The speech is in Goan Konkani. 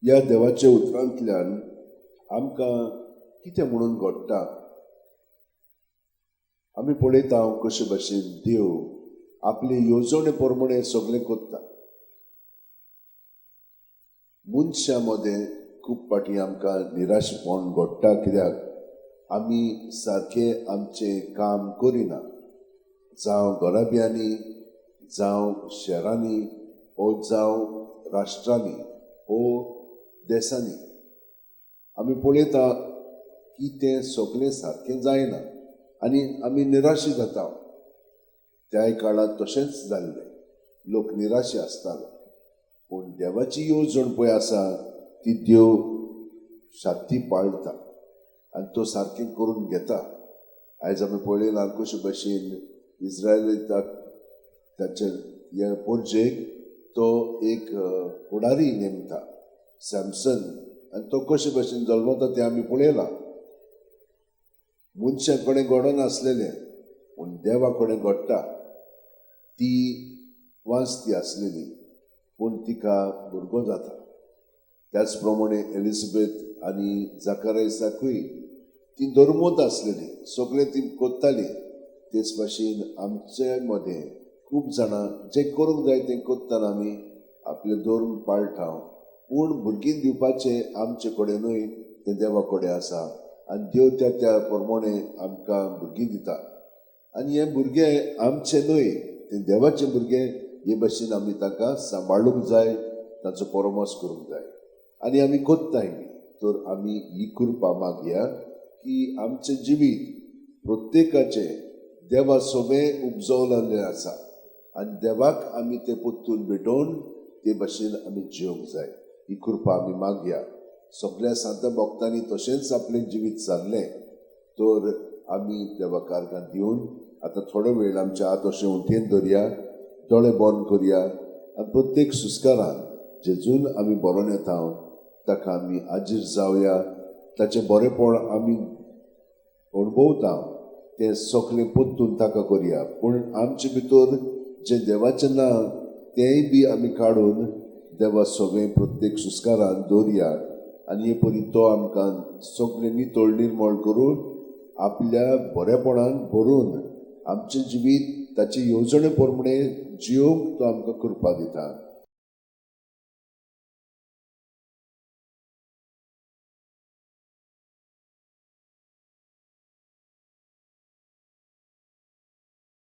ह्या देवाच्या उतरांतल्यान आमकां कितें म्हणून घडटा? आमी पळयता कशे भाशेन देव आपले येवजणे प्रमाणे सगळें करता. मनशां मदें खूब फावटी आमकां निराशपण घडटा, कित्याक आमी सारकें आमचें काम करिना, जावं घराब्यांनी, जावं शहरांनी, ओ जावं राष्ट्रांनी, ओ देशांनी. आमी पळयता की तें सगळें सारकें जायना आनी आमी निराशी जाता. त्याय काळांत तशेंच जाल्लें, लोक निराशी आसतालो. पूण देवाची येवजण पळय आसा ती देव साती पाळटा आनी तो सारकें करून घेता. आयज आमी पळयलां कशे भशेन इस्रायलाक ताचे हे पोरजेक तो एक फुडारी नेमता, सॅमसन, आनी तो कशे भशेन जल्मता तें आमी पळयलां. मनशां कडेन घडनासलेलें पूण देवा कडेन घडटा. ती वांजती आसलेली पूण तिका भुरगो जाता. त्याच प्रमाणे एलिझाबेथ आनी जाकारायसाकूय ती धर्मोत आसलेली, सगळें ती करताली. तेच भाशेन आमचे मदें खूब जाणां जें करूंक जाय तें करतना आमी आपलें धर्म पाळटा, पूण भुरगीं दिवपाचें आमचे कडेन न्हय, तें देवा कडेन आसा आनी देव त्या त्या प्रमाणे आमकां भुरगीं दिता. आनी हें भुरगें आमचें न्हय, तें देवाचें भुरगें. हे भाशेन आमी तांकां सांबाळूंक जाय, ताचो परामर्श करूंक जाय आनी आमी कोत्ताय बी. तर आमी ही कृपा मागया की आमचें जिवीत प्रत्येकाचें देवा सोबें उपजवलेलें आसा आनी देवाक आमी तें परतून भेटोवन ते भाशेन आमी जिवंक जाय. ही कृपा आमी मागया. सगळ्या सांता भक्तांनी तशेंच आपलें जिवीत सारलें तर आमी देवा कारगां दिवन आतां थोडो वेळ आमच्या हात अशें उंटयेन धरया, दोळे बंद करया आनी प्रत्येक सुस्कारान जेजून आमी बरोवन येता ताका आमी आजीर जावया. ताचें बरेंपण आमी अणभवता तें सगळें परतून ताका करया. पूण आमचे भितर जें देवाचें ना तेंय बी आमी काडून देवा सगळें प्रत्येक सुस्कारान दवरया आनी हे परी तो आमकां सगळें नितळ निर्मळ करून आपल्या बरेपणान भरून आमचें जिवीत ताचे येवजणे प्रमाणे जिवंक तो आमकां कृपा दिता.